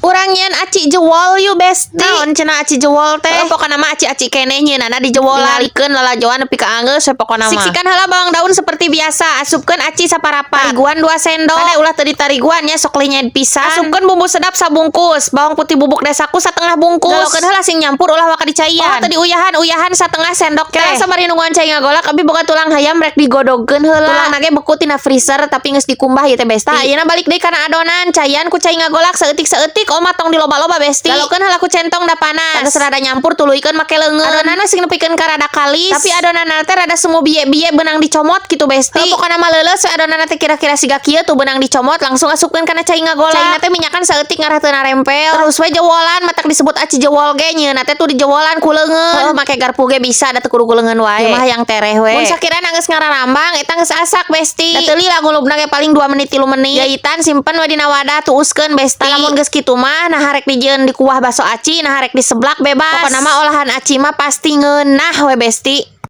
Urang nyieun aci jewol yuk, Besti. Naon cenah aci jewol teh? Oh, pokona mah aci-aci keneh nyieunana dijewolan. Ningalikeun lalajoan nepi ka anggeus we pokona mah. Siksikan heula bawang daun seperti biasa. Asupkeun aci saparapat. Tariguan 2 sendok. Kade ulah teu ditariguan nya, sok linyed pisan. Asupkeun bumbu sedap sabungkus. Bawang putih bubuk Desaku satengah bungkus. Galokeun heula sing nyampur, ulah waka dicaian. Oh, teu diuyahan, uyahan satengah sendok teh. Kela sabari nungguan cai ngagolak, abi boga tulang hayam rek digodogkeun heula. Tulangna ge beku tina freezer, tapi geus dikumbah ieu teh, Besti. Tah, ayeuna balik deui kana adonan. Caian ku cai ngagolak saeutik-saeutik, oma tong diloba-loba, Besti. Galokeun heula ku centong da panas. Geus rada nyampur, tuluykeun make leungeun. Adonan sing nepikeun ka rada kalis. Tapi adonan teh rada semu biye-biye, beunang dicomot gitu, Besti. Pokona mah leuleus we adonan teh, kira-kira siga kieu tuh beunang dicomot, langsung asupkeun kana cai ngagolak. Caina teh minyakan saeutik ngarah teu narempel. Terus we jewolan, matak disebut aci jewol ge nyieunna teh tuh dijewolan ku leungeun. Heuh, make garpu ge bisa, da teu kudu ku leungeun wae. Ieu mah yang tereh we. Mun sakirana geus ngararambang, eta geus asak, Besti. Da teu lila ngulubna ge, paling 2 menit, 3 menit. Jahitan simpen we dina wadah, tuuskeun, Besti. Lamun geus kitu mah, nah rek dijieun di kuah baso aci, nah rek diseblak, bebas. Pokona mah olahan aci mah pasti ngeunah we, Besti.